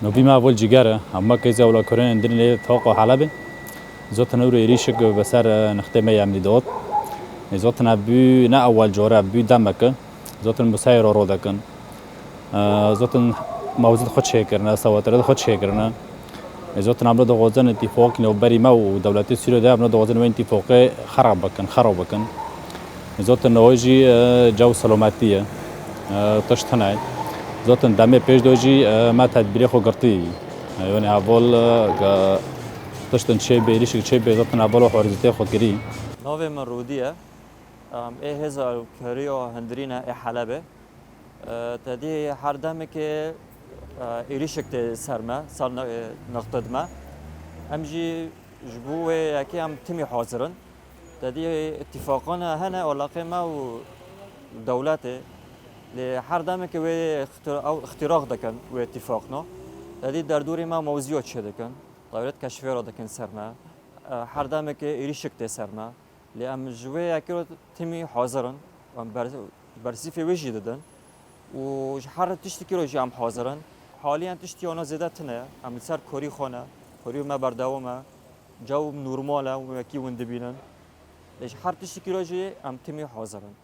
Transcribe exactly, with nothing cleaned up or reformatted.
Nobî me evol cîger e. Hema kêzê ewla kurên dinê Tifaqo Helebê. Zotin ewro êrîşik bi ser, e, nixtê me yê emnî dot. Ê zotin ev bû ne ewel core, ev bû demek e. Zotin musayê ro ro dekin. E, zotin mewzîd xwe çêkirine, sewatire xwe çêkirine. Ê zotin emro dixwazin îtîfaqî navberî me û dewletê Sûriyê de emro dixwazin wê îtîfaqê xerab bikin, xerab bikin. Zotin niha jî, e, cew selametî ye. E, tişt tune ye. Zotin demê pêş de jî, e, me tedbîrê xwe girtî. E, yanî heval, e, ke tiştin çêbê, êrîşik çêbê, zotin heval û xwarizîtê xwe kirî. Navê min Rûdî ye. Em ê hêza Kurdiya Hundirîn e ê Helebê. E, tedî her demekê, e, êrîşik tê ser me, ser ne-, e, nextid me. Em jî ji bo wê yekê em timî hazir in. Tedî îtîfaqan hene alaqê me û dewletê. Lê her demekê wê îxtira-, ew îxtîraq dikin wê îtîfaqna. Tedî derdorê me mewzîya çêdikin. Dewlet keşfêra dikin ser me. E, her demekê êrîşik tê ser me. Lê em ji wê yekê re timî hazir in. Em ber-, bersîfê wê jî didin. Û ji her tiştekî re jî em hazir in. Haliyen tiştî ana zêde tune ye. Em li ser korî xwe ne. Korî me berdewam e. Cew normal e, wekî hûn dibînin. Lê ji her tiştekî re jî em timî hazir in.